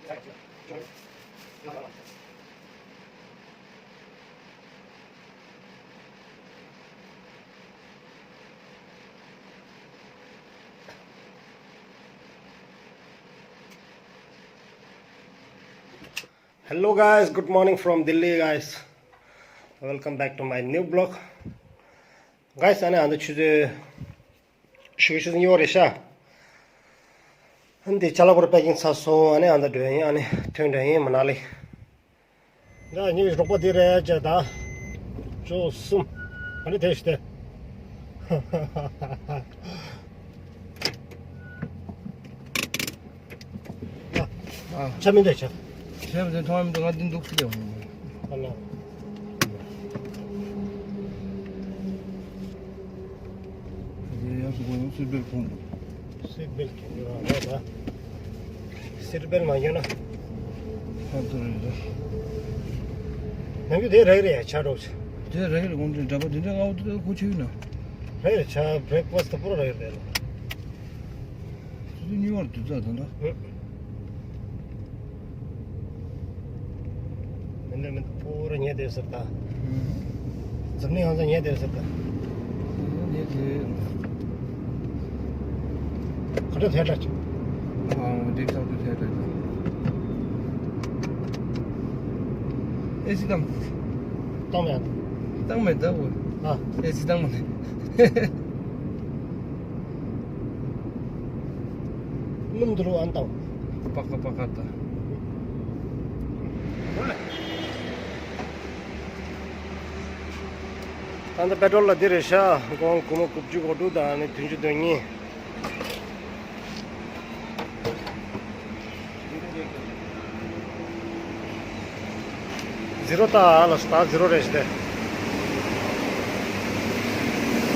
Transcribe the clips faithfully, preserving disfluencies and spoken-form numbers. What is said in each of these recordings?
Hello guys, good morning from Delhi guys. Welcome back to my new vlog. Guys, ཨ་ནི་ཨ་ནི་ཆུ་ཚོད་ཆུ་ཚོད་ཉི་ཤུ་རེད་ཤག་ཨ་ནི་ཅ་ལག་པོར་པེ་ཀིང་ཚར་སོང་། ཨ་ནི་ཨ་ནི་འགྲོ་ཡིན། ཨ་ནི་ཐོན་འགྲོ་ཡིན་མ་ན་ལི། ད་ངའི་རོགས་པ་དེ་རེད་ཅེས་ད། ཅོ་གསུམ། ཨ་ནི་དེ་ཞིག་དེ། ཨ། ཆ་མི་འདོད་ཆ། ཆ་མི་འདོད་མཐོང་མི་འདུག་ང་འདི་འདུག་ཟེར་ཡོང་། ཨ་ལ། དེ་ཡང་སུ་གོ་ཡང་སུ་སྦེར་ཁོང་དུ། སིར་བེལ་གྱོན་རྒྱུ་རང་རེད་ད། སིར་བེལ་མ་གྱོན་ན། ཧ་ཏུ་རེད་ད། ནམ་རྒྱུན་དེ་རེད་རེད་ཆ་རོགས་ཆ། དེ་རེད་རེད་དགོངས་དོན་འདྲ་པོ་དེ་འདྲ་ང་འོ་དེ་གོ་ཆེ་ཡིན་ན། རེད་ཆ་བྷི་རེག་ཕ་སི་ཊི་པོ་ར་རེད་རེད་ལ། དེ་ཉི་ཤུ་དུས་ཚོད་ད་ད། ཧུ། མི་འདྲ་མི་འདྲ་པོ་ར་ཉལ་བསྡད་ཟེར་ད། འཛམ་གླིང་ཡོངས་རྫོགས་ཉལ་བསྡད་ཟེར་ད། ཉལ་བསྡད། ག་འདྲ་ཐལ་དྲགས་ཀྱི། ཨང་འདི་ཚགས་ཚུད་ཐལ་དྲགས་ཀྱི། ཨེ་སི་བཏང་། བཏང་མེད། བཏང་མེད་ད་འོ། ཨ། ཨེ་སི་བཏང་མ་ནི། སྣུམ་འདི་རུ་ཨན་དང་། པ་ཀ་པ་ཀ་ད། ད་ལྟ་པེ་ཊོལ་ལ་འདི་རེད་ཤག་སྒོར་མོ་དགུ་བཅུ་གོ་དྲུག་དང་ནི་བདུན་ཅུ་དོན་གཉིས། ཟི་རོ་ད་ལ་སྟ་ཟི་རོ་རེད་ཤག་དེ།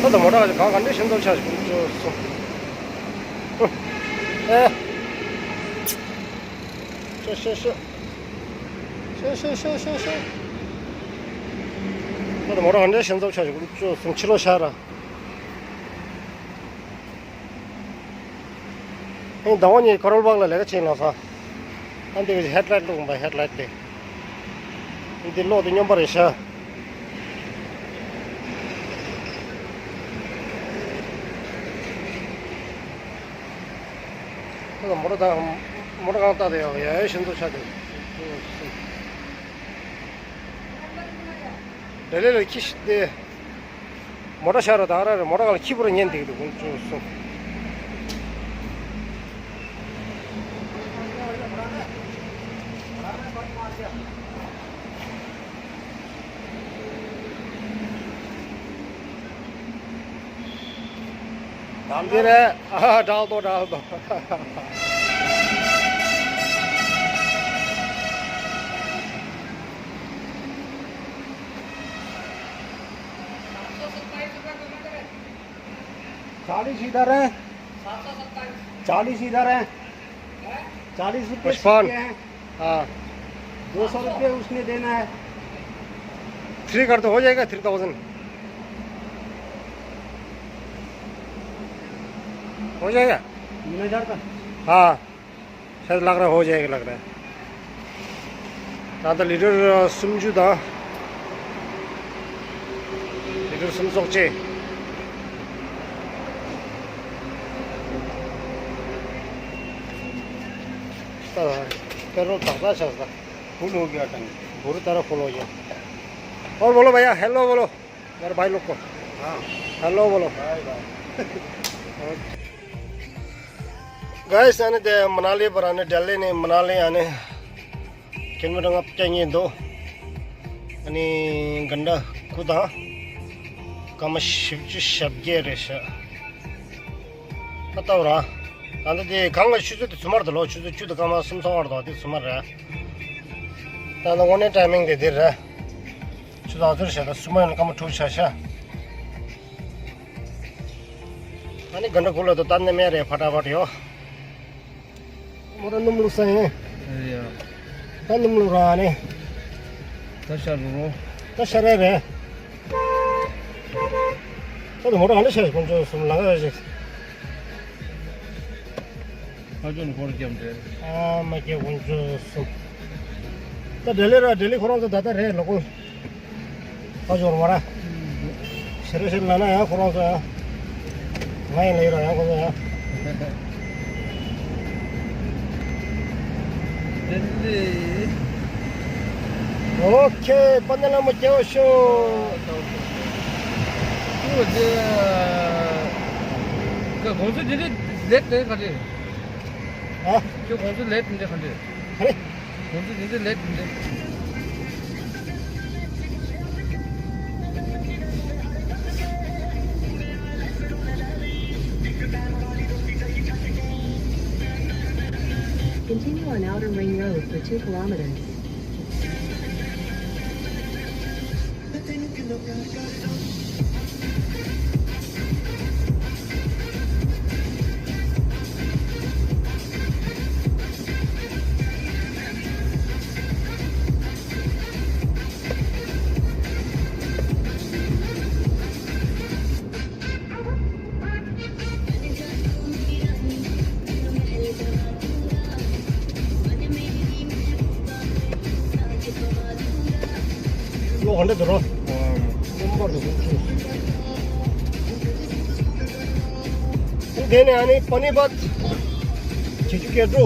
ད་ད་མོ་ཊ་ག་ག་འདྲ་ཤིན་ཏུ་ཆ་ཞིག་ཅོ་སོང་། ཨེ། ཤོ་ཤོ་ཤོ། ཤོ་ཤོ་ཤོ་ཤོ་ཤོ། ད་ད་མོ་ཊ་ག་འདྲ་ཤིན་ཏུ་ཆ་ཞིག་ཅོ་སོང་། ཕྱི་ལོགས་ཤར་ར། ཨེ་ཟླ་བ་གཉིས་ཁ་རོལ་པ་ལ་ལས་ཀ་བྱེད་ལ་ས། ཨ་འདི་གི་ཧེཌ་ལའེཊ་བླུགས་པ་ཧེཌ་ལའེཊ་དེ། འདི་གློག་དེ་སྨྱོན་པ་རེད་ཤག་ཁོ་ལ་མོ་ཊ་དང་མོ་ཊ་གང་བཏགས་དེ་ཡང་ཡ་ཡ་ཤིན་ཏུ་ཆ་དེ། རེ་ལེ་ལ་ཁྱི་ཤི་དེ། མོ་ཊ་ཤར་ར་དང་ར་རེ་མོ་ཊ་གང་ལ་ཁྱི་པོ་ར་ཉན་དེ་གི་འདུག་ཁོང་ཚོ་སོ། དམ་དེ་རེད། ཨ་དྲག་ཏོ་དྲག་ཏོ། चालीस इधर है। चालीस इधर है। चालीस रुपए पुष्पान। सिक्के हैं। हाँ। दो सौ रुपये उसने देना है। थ्री कर दो, हो जाएगा थ्री थाउजेंड। हो जाएगा। तीन हजार का। हाँ। शायद लग रहा है, हो जाएगा लग रहा है। ད་ལྟ་ལི་ཊར་སུམ་ཅུ་དང་། ལི་ཊར་སུམ་ཅུ་སོགས་བཅས། ད་པེ་ཊོལ་དག་ཚར་ཆགས་ས། फुल हो गया टंकी। पूरी तरह फुल हो गया। और बोलो भैया, हेलो बोलो। मेरे भाई लोग को। हाँ। हेलो बोलो। Bye bye. Guys, ཨ་ནི་དེ་མ་ན་ལི་བར་ཨ་ནི་ལྡི་ལི་ནས་མ་ན་ལི་ཨ་ནི་ཀི་ལོ་མི་ཊར་ལྔ་བརྒྱ་ཉིན་འདུག་ཨ་ནི་གྷན་ཊ་དགུ་དང་སྐར་མ་བཞི་བཅུ་ཞེ་བརྒྱད་རེད་ཤག་ད་ལྟ་བར། ད་ལྟ་དེ་གང་ལ་ཆུ་ཚོད་དེ་ཚུ་མར་དུ་ལོ། ཆུ་ཚོད་བཅུ་དང་སྐར་མ་སུམ་ཅུ་སོ་བར་དུ་དེ་ཚུ་མར་རེད། ད་ལྟ་དངོས་གནས་ཊའི་མིང་དེ་འདིར་རེད། ཆུ་ཚོད་ཨ་ཚུར་བྱས་ད་སུ་མ་ཡོང་སྐར་མ་དྲུག་ཆགས་ཤག་ཨ་ནི་གྷན་ཊ་དགུ་ལ་དུ་ད་ནི་མེད་རེད། ཕ་ཏྲ་ཕ་ཏྲ་ཡོད། མོ་ཊ་སྣུམ་བླུགས་ས་ཡིན། ཨེ་ཡ། ད་སྣུམ་བླུགས་ར་ཨ་ནི། ད་ཤར་རུ་རོ། ད་ཤར་རེད་རེད། ད་དུ་མོ་ཊ་ག་འདྲ་ཤར་ཁོང་ཚོ་གསུམ་ལ་ང་ཞིག་ཁ་ཕྱོགས་ནས་ཁོ་རང་བརྒྱབ་འདྲ། ཨ་མ་སྐྱེ་ཁོང་ཚོ་གསུམ། ད་ལྡི་ལི་ར་ལྡི་ལི་ཁོ་རང་ཚོ་ད་ལྟ་རེད་ལོ་ཀོ། ཁ་ཕྱོགས་མ་ར། ཤེར་ཤེར་ལ་ན་ཡང་ཁོ་རང་ཚོ་ཡང་། ང་ཡང་ལ་ཡི་ར་ཡང་ཁོ་ཚོ་ཡང་། ལྡི་ལི། ཨོ་ཁེ། དཔལ་ལྡན་ལྷ་མོ་སྐྱེ་བོ་ཤོག་ཁྱོད་དེ། ཁྱོད་ཁོང་ཚོ་དེ་འདྲ་ལེད་དེ་ག་རེ། ཨ། ཁྱོད་ཁོང་ཚོ་ལེད་དེ་འདྲ་ག་རེ། ཨ་རེ། ཁོང་ཚོ་དེ་འདྲ་ལེད་དེ་འདྲ། Continue on Outer Ring Road for two kilometers. ལོ་ག་འདྲ་འདུག་རོ། དེ་ནས་ཨ་ནི་པ་ནི་པད་བྱེ་ཆུ་སྐྱེ་འགྲོ།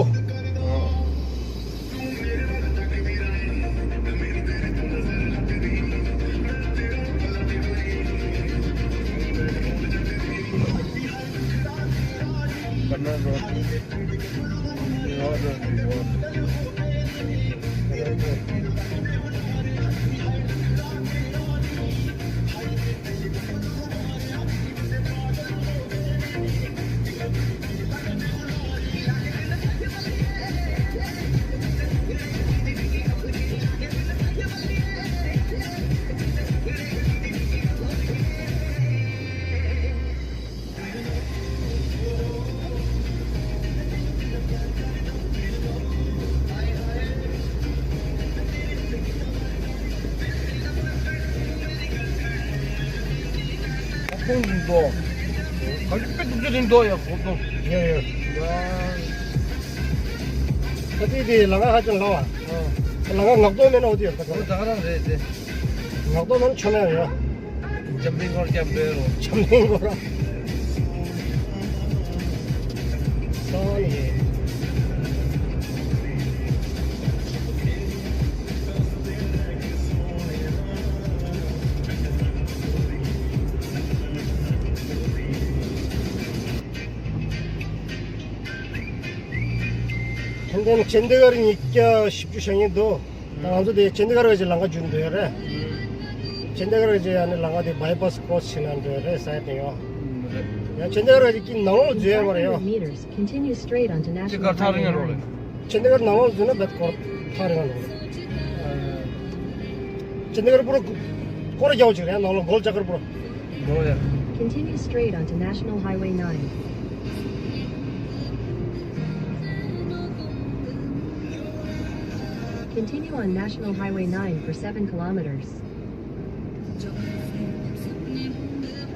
ཁོང་ཚོ་ག་ཚོད་དཔེ་སྡུག་ཅག་རིང་འདུག་ཡ། ཁོང་ཚོ་ཡ་ཡ། ད་དེ་དེ་ལམ་ཁ་ཧ་ཅང་ལ་བ། ལམ་ཁ་ངག་ཐོག་མེད་ན་འོ་དེ་ཡོད་ད། ད་ག་རང་རེད་དེ། ངག་ཐོག་མེད་ན་ཆོ་མེད་ཡ། འཇམ་རིང་སྐོར་རྒྱབ་འགྲོ་རོ། འཇམ་རིང་སྐོར། སང་ཡེ། ཧན་ཏན་ཆེན་དི་གར་ཉིས་བརྒྱ་བཞི་བཅུ་ཞེ་གཉིས་འདུག་ད་ང་ཚོ་དེ་ཆེན་དི་གར་བའི་ལམ་ཁ་བརྒྱུད་འགྲོ་ཡ་རེད། ཆེན་དི་གར་བའི་ཡ་ནི་ལམ་ཁ་དེ་བྷའི་པཱ་སི་ཀོ་སི་བྱས་ན་འགྲོ་ཡ་རེད་ས་ཡ་དེ་ཡོ། ཡ་ཆེན་དི་གར་བའི་ཀྱི་ནང་ལོགས་འཛུལ་ཡ་མ་རེད་ཡོ། Meters, continue straight onto ཅི་National གར་ཐག་རིང་ཡ་རོགས་རེད། ཆེན་དི་གར་ནང་ལོགས་འཛུལ་ན་བེད་ཀོ་ཐག་རིང་ཡ་རོགས་རེད། ཆེན་དི་གར་པུ་ར་སྐོར་རྒྱག་ཅིག་རེད་ནང་ལོགས་གོལ་ཅ་ཀར་པུ་ར། འགྲོ་ཡ། Continue straight onto National Highway nine. Continue on National Highway nine for seven kilometers.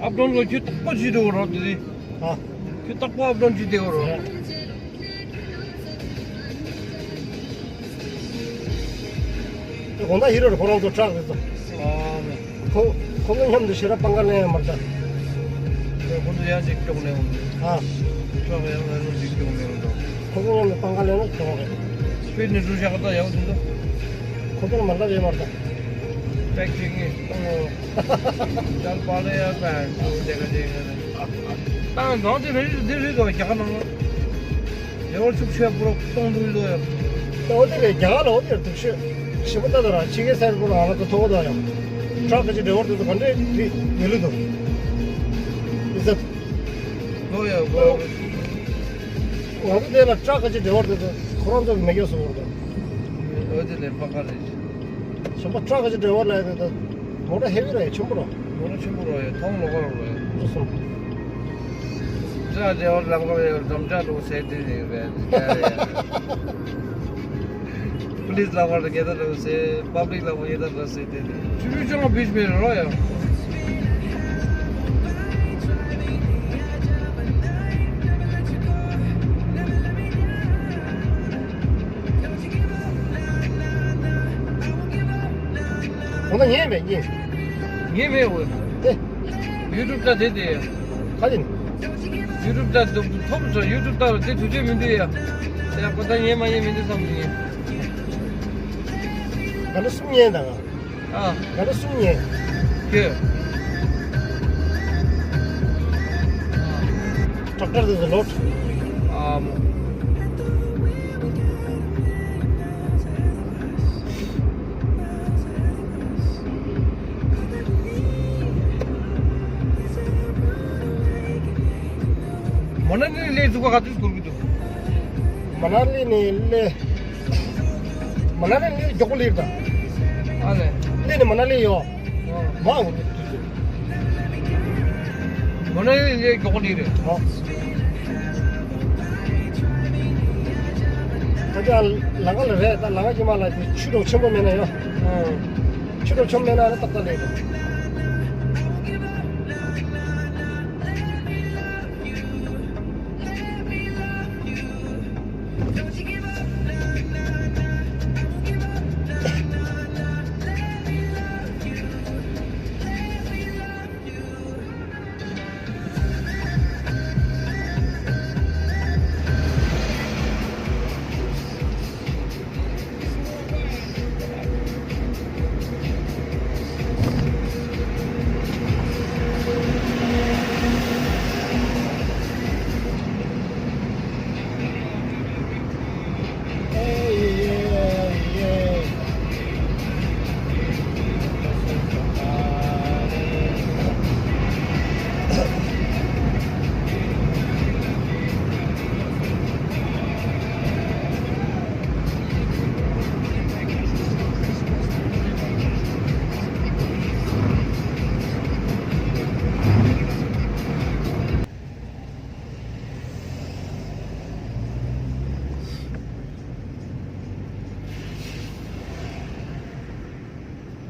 ཨབ་ཌའོན་གོ་ཁྱོད་རྟག་པར་བྱེད་འགྲོ་རོགས་དེ་རེད། ཨ། ཁྱོད་རྟག་པར་ཨབ་ཌའོན་བྱེད་བསྡད་རོགས། དགོང་དག་ཧི་རོ་རེ་ཁོ་རང་ཚོ་ཁྲག་རེད་ཚོ། ཨ་མེ། ཁོ་ཁོ་ཚོ་མཉམ་དུ་ཞེ་དྲག་སྤང་ཁ་ལེན་ཡ་མ་རེད་ད། ཁོ་ཚོ་ཡང་ཅིག་སྐྱོག་ལེན་འོང་། ཨ། ཁྲག་ཡང་ང་ཚོ་ཅིག་སྐྱོག་ལེན་འོང་དང་། ཁོ་ཚོ་མཉམ་དུ་སྤང་ཁ་ལེན་ན་སྐྱོག་རེད། སྤེར་ནས་འགྲོ་བཞག་ད་ཡག་འདུག་ད། ཁོ་ཚོ་ལ་མ་ལྟ་བས་མ་རེད་ད། ཏེག་ཅིག་ངས་གཏོང་ངོ་། ད་པ་ལེ་ཡ་པན་ཚོ་དེ་ག་དེ་ག་རེད། ཏང་ནང་དེ་རེད་འདི་རེད་དོ་རྒྱ་གར་ནང་ལ། རེ་བ་ཤུགས་ཆེ་པོ་གཏོང་འདུག་ཡོད་དོ་ཡ། ད་འོ་དེ་རེད་རྒྱ་གར་ལ་འོ་དེ་རེད་འདུག་ཤོད། ཞིབ་པོ་ལྟ་དོ་ར་ཕྱི་རྒྱལ་སའི་སྐོར་ང་ལ་ད་མཐོང་གི་འདུག་ཡ། ཁྲག་གི་ཅི་འབྲེལ་བ་དེ་ཚོ་ག་འདྲས་དེ་ཉེ་ལུགས་འདུག་ཨི་ཟབ། ལོ་ཡ་གོ། ང་ཚོ་དེ་ལ་ཁྲག་གི་ཅི་འབྲེལ་བ་དེ་ཚོ་ཁོ་རང་ཚོ་གི་མེ་སྒྱོགས་སུ་འོར་འདུག་འོ་དེ་ལས་པ་ག་རེད། ཞིམ་པོ་ཁྲག་གི་ཅི་འབྲེལ་བ་ལ་དེ་ཚོ། མོ་ཊ་ཧེ་བི་ར་ཡ་ཆེན་པོ་རོ། མོ་ཊ་ཆེན་པོ་རོ་ཡ་ཐོང་ལོ་ག་རོ་ཡ། ཅི་སོང་། ཅ་ལེ་བར་ལམ་ཁ་བའི་འཛོམས་ཅ་ལོ་སེ་ཏི་ནི་བས་ཡ་ཡ། པུ་ལིས་ལ་བར་ཉེ་ད་ལོ་སེ་པབ་ལིག་ལ་བར་ཉེ་ད་ལོ་སེ་ཏི་ནི་ཆུ་བུ་ཅང་བིས་མེ་རོ་ཡ། ང་ཉན་མེད་ཉན། ཉན་མེད་འོ། ཏེ། ཡུ་ཊུབ་ལྟ་དེ་དེ། ག་ཅི་ནི། ཡུ་ཊུབ་ལྟ་དུ་ཐོབ་སོ་ཡུ་ཊུབ་ལྟ་དེ་དུས་ཚོད་མི་འདུག་ཡ། ཡ་ཁོ་ད་ཉན་མ་ཉན་མི་འདུག་བསམ་ཉན། ག་ལ་གསུམ་ཉན་དང་། ཨ། ག་ལ་གསུམ་ཉན། ཁྱོད། Tractor is a lot. ཨ་མོ། མ་ན་ལི་ནས་ཚུགས་པ་ག་དུས་འགོར་གི་འདུག་མ་ན་ལི་ནས་ལེ། མ་ན་ལི་ནས་མགྱོགས་པོ་ལེགས་དང་། ཨ་ལེ། ལེ་ནས་མ་ན་ལི་ཡོད། ཨོ། མ་འོ་དུས་ཚོད། མ་ན་ལི་ལས་མགྱོགས་པོ་ལེགས་རེད། ཨོ། ད་ལྟ་ལམ་ཁ་ལ་རེད། ད་ལམ་ཁ་ཅིག་མ་ལ་དེ་ཆུ་གྲོག་ཆེན་པོ་མེད་ན་ཡོད། ཨོ། ཆུ་གྲོག་ཆེན་པོ་མེད་ན་ནི་ཏག་ཏག་ལེགས་རེད།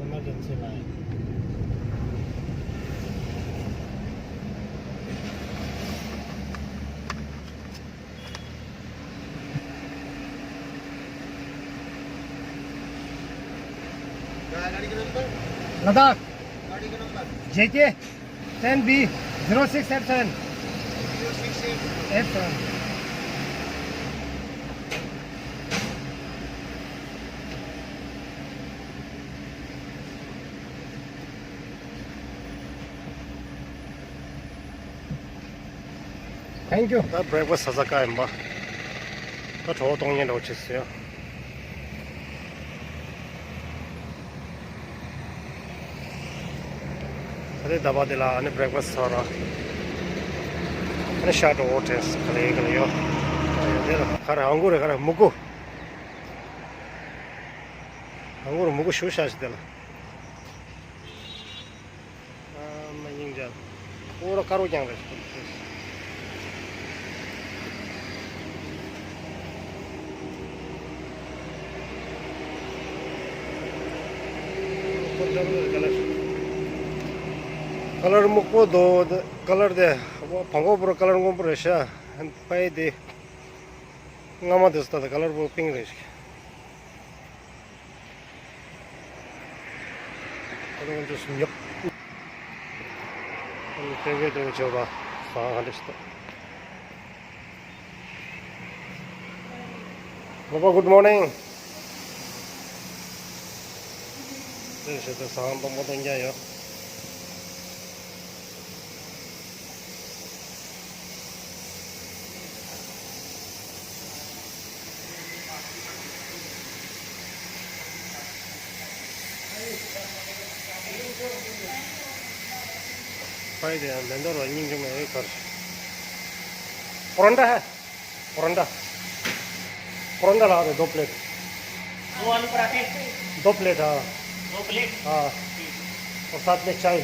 Emergency line. गाड़ी का नंबर? लद्दाख। गाड़ी का number? J K ten B zero six F seven। Zero six F seven। Thank you. ད་བྷེ་རེག་ཕ་སི་ཟ་ས་ཀ་ཡིན་པ། ད་གྲོད་ཁོག་གཏོང་ཉེན་འདྲ་བོ་བྱེད་སྲིད་ཡ། ད་ལྟའི་ཟླ་བ་འདི་ལ་ཨ་ནི་བྷེ་རེག་ཕ་སི་ཟ་ར། ཨ་ནི་ཤ་འགྲོ་འོ་དྲན་ག་ལེ་ག་ལེ་ཡོད། ཡོད་དེ་ལ་ག་རེ་ཨང་གུ་རེ་ག་རེ་མུ་གུ། ཨང་གུ་རེ་མུ་གུ་ཞུ་ཤ་ཞིག་དེ་ལ། ཨ་མ་སྙིང་རྗེ། ཨོ་ར་དཀར་པོ་རྐྱང་རེད། ཀ་ལར་སྨུག་པོ་འདུག་ཀ་ལར་དེ་བང་གོ་པོ་ར་ཀ་ལར་སྔོན་པོ་རེད་ཤག་པའི་དེ་རྔ་མ་དེ་ཚོ་ད་ཀ་ལར་པོ་པིང་རེད་ཤག་ཁོ་རང་ཚོས་ཉོབ། ཨ་ནི་ཕན་ཁེ་དོན་བྱེད་པ་ཟ་ཧ་འདྲ་ཞིག་འདུག་ལོ་པ། Good morning། དེར་ཞེ་ད་ཟ་ཧང་སྟོང་པ་སྟོང་རྐྱང་ཡོད། ཕ་ཡི་དེ་ཡང་མེ་འདོར་བ་སྙིང་རྗེ་མོ་ཡོད་གར། པོ་རོན་ཊ་ཧ། པོ་རོན་ཊ། པོ་རོན་ཊ་ལ་རེ་दो प्लेट। दो आलू पराठे। दो प्लेट हाँ। दो प्लेट। हाँ। ठीक है। और साथ में चाय।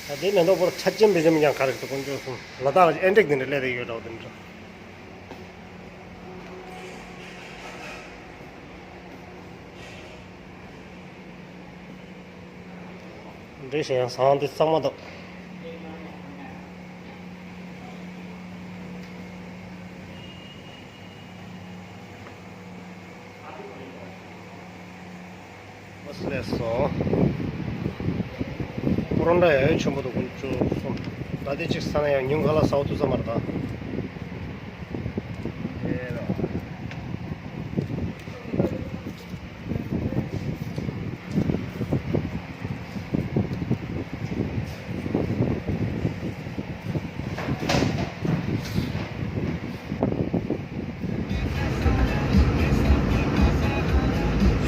ད་དེ་ནས་ལོ་བོར་ཆ་ཅན་བེ་ཅན་མི་ཡང་ག་རེ་འདུག་ཀུན་སྤྱོད་གསུམ་ལ་དྭགས་ཨེ་འདྲེག་འདི་འདྲ་སླེབས་ཡོད་འདྲ་བོ་འདི་འདྲ། རེད་ཞེས་ཡང་ཟངས་འདི་གཙང་མ་འདུག་ལགས་སོ། ཀོ་རོན་ཌ་ཡ་ཡོ་ཆེན་པོ་འདུག་དགུ་བཅུ་གསུམ། ད་ལྟའི་ཅིག་ས་ན་ཡང་ཉུང་ག་ལ་ས་འོ་ཐུ་ས་མ་རེད་ད།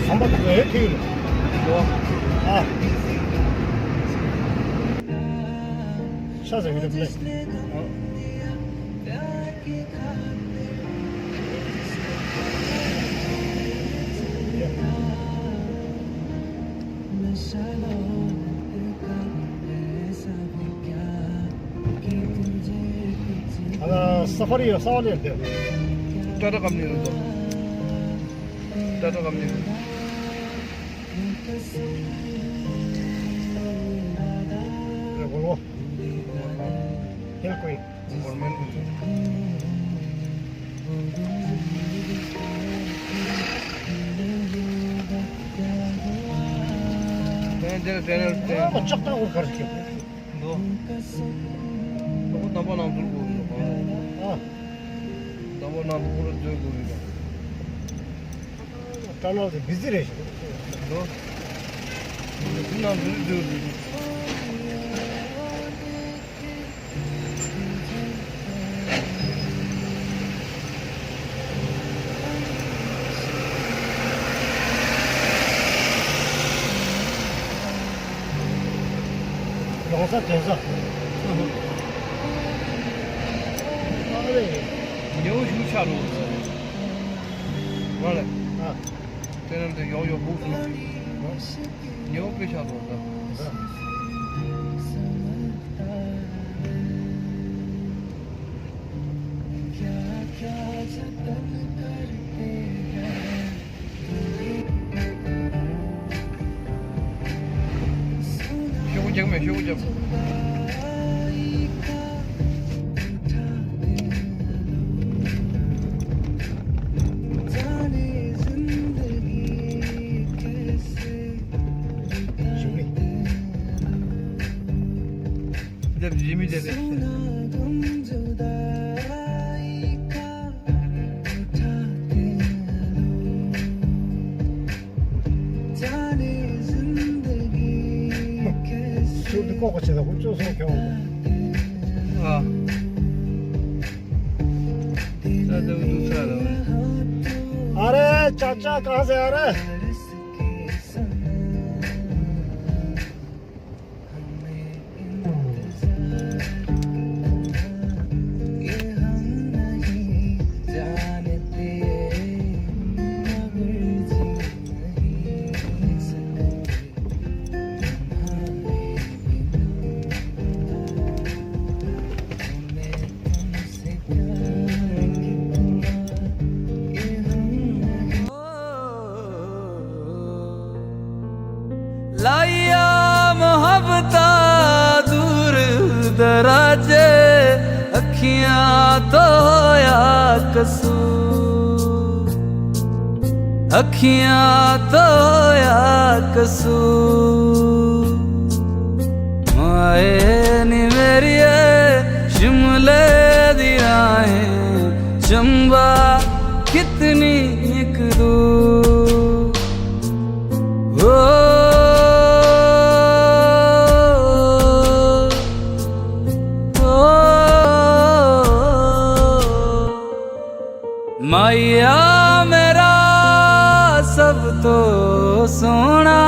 ཟམ་པ་དེ་ལ་ཐིག་ལ། ཨ། ཤ་ཟ་གི་རེད་པས། ཨ་ལ་ས་ཧ་རི་ཡོད་ས་བ་ལེན་ཏེ། ཏྲ་ཏྲ་ཀམ་ནི་རུ་དོ། ཏྲ་ཏྲ་ཀམ་ནི་རུ། རེ་བོལ་བོ། ཧེལ་ཀུའིན། ཨ་མ་ལྕགས་ཐག་འོ་གར་ཤོག་འདུག་ཨ་ཁོ་དམ་པ་ནང་དུ་དགོས་འདུག་ཨ། དམ་པ་ནང་དུ་ཁོ་ར་འཛུལ་དགོས་རེད། སྐྲ་ནག་དེ་བི་ཟི་རེད་ཤག་འདུག་འདི་ནང་དུ་འཛུལ་དགོས་རེད། ལོང་ས་དོན་ས། ཨ་ལེ། ཉེ་བོ་ཞུ་ཆ་རུ། ང་ལ། ཨ། དེ་རིང་དེ་ཡོག་ཡོག་སྦུག་སོང་། ཉེ་བོ་དཔེ་ཆ་རུ་ད། ཤོག་བུ་རྒྱག་མེད། ཤོག་བུ་རྒྱག་མེད། འདིར་ཇི་མི་དེ་རེད། ཚུར་དུ་ལྐོག་པ་བྱེད་ན་ཁོ་ཅོ་སོང་ཁྱོད། ཨ། ས་ལྟ་བུ་འདུག་ས་ལ། ཨ་རེ་ཅག་ཅག་གང་ཟེར་ཨ་རེ། لایا محبتاں دور دراجے، اکھیاں تو ہویا قصور، اکھیاں تو ہویا قصور۔ مائے نی میری اے شملے دی راہیں، چمبا کتنی ایک دور۔ او، او، او۔ مائیا میرا سب تو سونا،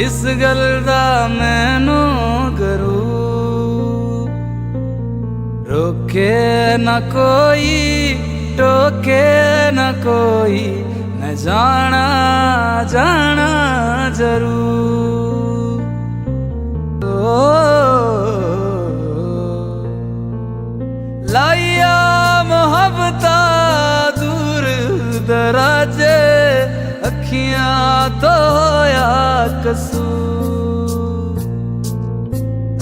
اس گل دا مینوں گرو۔ روکے نہ کوئی، ٹوکے نہ کوئی، میں جانا، جانا ضرور۔ او، لایا محبتاں دور دراجے، اکھیاں تو ہویا قصور۔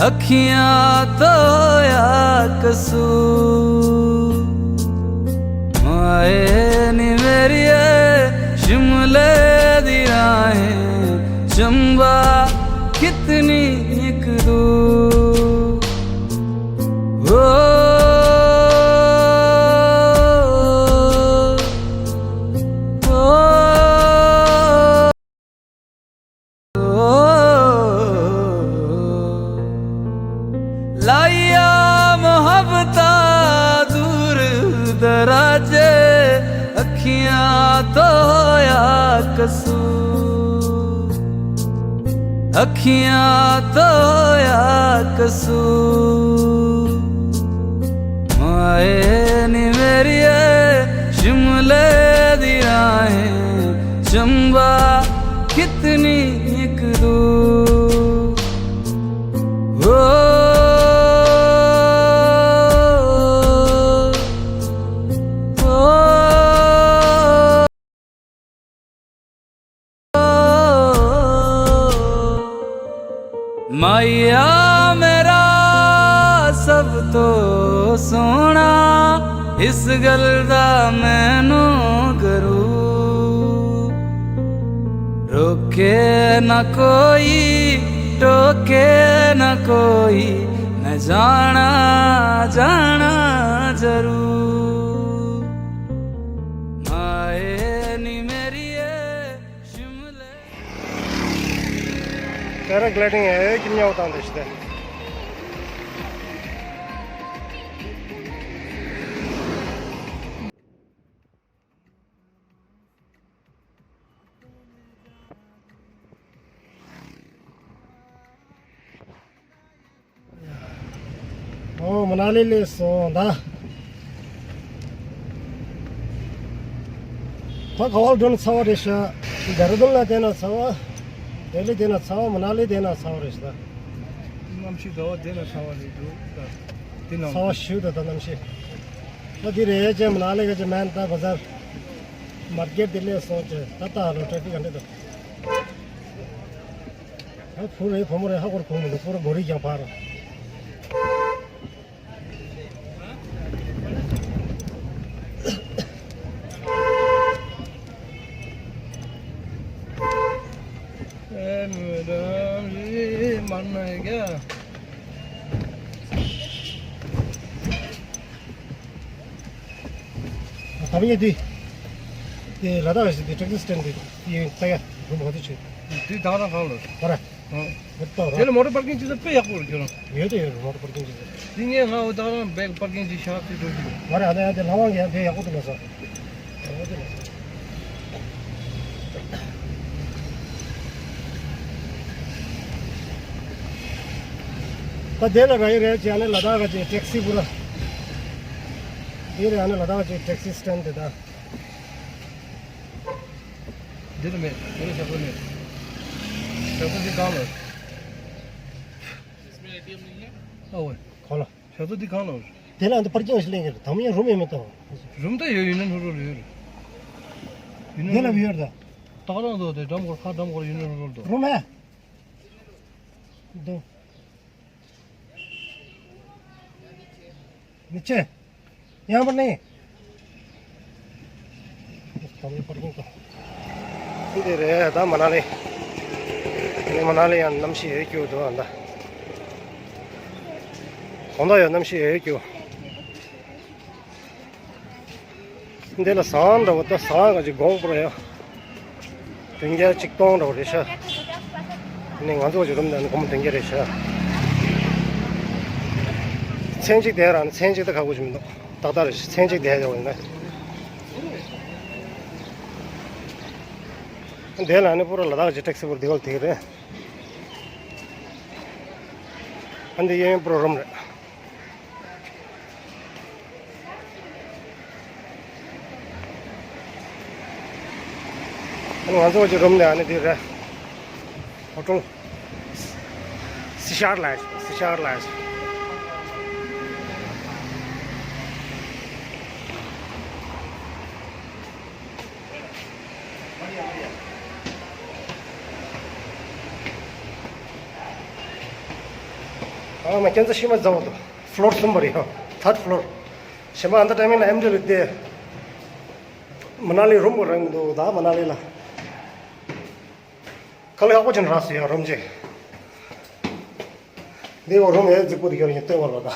अखियां तो या कसूर, माए नी मेरिए, शिमले दी राहें, चंबा कितनी एक दूर। ओ, ओ, लाइया मोहब्बता दूर दराजे, अखियां तो या कसूर, अखियां तो या कसूर। माए नी मेरिए, शिमले दी राहें, चंबा कितनी एक दूर। ओ, ओ, माया मेरा सब तो सोना, इस गल दा मैनू गरू। रोके ना कोई, टोके ना कोई, मैं जाना, जाना जरूर। माए नी मेरिए, शिमले। Paragliding ཨེ་ཀྱི་མྱོང་སྟངས་དེ་ཞིག་སྟེ། ཨོ་མ་ན་ལི་ལས་སོང་ད། ད་ག་བར་འགྲོ་ན་ཚ་བ་རེད་ཤག་ཌེ་ར་ཌུན་ལ་བསྡད་ན་ཚ་བ། ལྡི་ལི་བསྡད་ན་ཚ་བ། མ་ན་ལི་བསྡད་ན་ཚ་བ་རེད་ཤག་ད། གནམ་གཤིས་ག་བ་བསྡད་ན་ཚ་བ་རེད་འདུག་ད། དེ་ནང་ཚ་བ་ཞུ་ད་ད་གནམ་གཤིས། ད་དེ་རེད་ཅེ་མ་ན་ལི་ག་ཅེ་མན་ད་བ་ཟར། མར་ཀེཊ་དེ་ལས་སོང་ཅེ་ད་ད་ལོ་ཊེ་ཕིག་ག་འདྲ་འདུག་ཨ་བུ་རེད་བུ་མོ་རེད་ཧ་གོ་ར་གོ་མི་འདུག་ཁོ་ར་མགོ་རིལ་རྒྱག་ཕར། ཨེ་མི་རང་རི་མར་ན་ཡ་ག་ད་མི་ཡ་དེ། དེ་ལ་དྭགས་ཞིག་དེ་ཊེག་སི་སི་ཊེན་ཌི་དེ་ཡིན་ད་ཡ་རུམ་ག་དུ་ཆེ། དེ་ད་རང་གང་ལ། ཧོ་ར། ཧོ། ཧོ་ད་ར། དེ་ལ་མོ་ཊར་པར་ཀིང་བྱེད་ས་དཔེ་ཡག་པོ་རེད་ཁྱོད་རང་། ཡོད་དེ་ཡོད་རེད་མོ་ཊར་པར་ཀིང་བྱེད་ས། དེ་ངས་ང་འོ་ད་རང་བེག་པར་ཀིང་བྱེད་ཤག་དེ་འགྲོ་གི་ཡོད། ཧོ་ར་ཨ་ད་ཡ་དེ་ལྷ་དབང་གི་ཡ་དེ་ཡག་པོ་དེ་མ་སོང་། ཡག་པོ་དེ་མ་སོང་། ད་དེ་ལ་ར་ཡི་རེད་ཅེ་ཨ་ནི་ལ་དྭགས་ཀ་ཅེ་ཊེག་སི་པུ་ར། དེ་རེད་ཨ་ནི་ལ་དྭགས་ཀ་ཅེ་ཊེག་སི་སི་ཊེན་ཌི་དེ་ད། འདི་ལ་མེད། འདི་ལ་ཞག་པོ་མེད། ཞག་པོ་འདི་གང་ལ། ཨ་ཝེ། གང་ལ། ཞག་པོ་འདི་གང་ལ། དེ་ལ་འདི་པར་ཀིང་ཞིག་ལེན་གི་རེད། དམ་ཡང་རུམ་ཡང་མེད་དོ། རུམ་ད་ཡོད། ཡུན་ནན་ཧུ་རུ་ལ་ཡོད་རེད། ཡུན་ནན་དེ་ལ་ཡོད་རེད་ད། སྟག་རོང་དུ་དེ་འགྲམ་སྐོར་ཁ་འགྲམ་སྐོར་ཡུན་ནན་ཧུ་རུ་ལ་འདུག་རུམ་མེད། འདུག་མི་ཆེ། ཡང་པ་ནི། ད་མི་པར་ཀིང་གོ། འདི་རེད་ད་མ་ན་ལི། འདི་མ་ན་ལི་ཡང་གནམ་གཤིས་ཡོད་སྐྱོ་འདུག་ཨ་ད། གོང་ད་ཡང་གནམ་གཤིས་ཡོད་སྐྱོ། འདི་ལ་ཟངས་འདྲ་བོ་ད་ཟངས་ག་ཅིག་གོང་པོ་རེད་ཡ། བདུན་བརྒྱ་གཅིག་སྟོང་འདྲ་བོ་རེད་ཤག་ནི་ང་ཚོ་གི་རུམ་ནང་ནི་སྒོར་མོ་བདུན་བརྒྱ་རེད་ཤག་མཚན་གཅིག་བསྡད་ར་ནི་མཚན་གཅིག་ད་ཁག་པོ་ཞིག་མི་འདུག་ཏག་ཏག་རེད་ཤག་མཚན་གཅིག་བསྡད་ཡོད་ཡིན་ན། འདི་ལ་ནི་པུ་ར་ལ་དྭགས་ཀྱི་ཊེག་སི་པུ་ར་འདི་ག་ལ་དེ་ག་རེད། ཨ་འདི་གཡས་གཡོན་པུ་ར་རུམ་རེད། ང་ཚོ་གི་རུམ་ནི་ཨ་ནི་འདི་རེད། ཧོ་ཊེལ། སི་ཤར་ལ། སི་ཤར་ལ། ཨ་མ་ཁྱེད་ཚོ་ཤི་མ་ཛའོ་དོ། ཕློར་གསུམ་པ་རེད་ཡ། ཐར་ཕློར། ཞེ་མ་ཨ་འདྲ་ཊའི་མིང་ལ་ཨེམ་འདྲ་རེད་དེ། མ་ན་ལི་རུམ་གོ་རང་འདུག་ད་མ་ན་ལི་ལ། ཁ་ལག་ཡག་པོ་ཅན་རག་སོང་ཡ་རུམ་ཅིག་འདི་འོ་རུམ་ཡ་རྫིག་པོ་དེ་ཁྱོད་ཉིད་སྟོན་བར་བ་ད།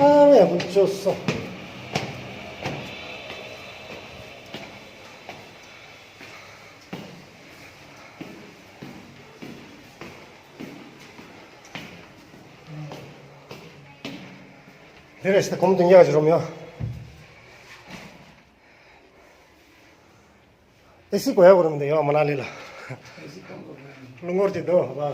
ཨ་ཡ་བུ་ཅོ་སོ། འདི་རེད་ཤི་ད་གོམ་དུ་ཉལ་གྱི་རུམ་ཡ། ཨེ་སི་གོ་ཡ་གོ་རུམ་འདི་ཡ་མ་ན་ལི་ལ། རླུང་འཁོར་དེ་འདུག་བ།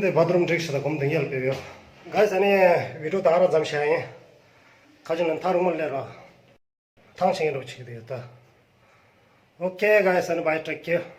འདི་བཱ་ཐི་རུམ་འགྲིག་ཤི་ད་གོམ་དུ་ཉལ་ཕེབས་ཡོད། གཱས་ཨ་ནི་བི་ཌི་ཡོ་ད་ག་རང་ཙམ་བྱས་ཡིན། ཁ་ཅིག་ནི་ཐག་རིང་མོ་སླེབས་ར། ཐང་ཆེན་རོགས་བྱེད་ཀྱི་ཡོད་ད། ཨོ་ཁེ་གཱས་ཨ་ནི་བྷའི་ཊེག་ཀེར།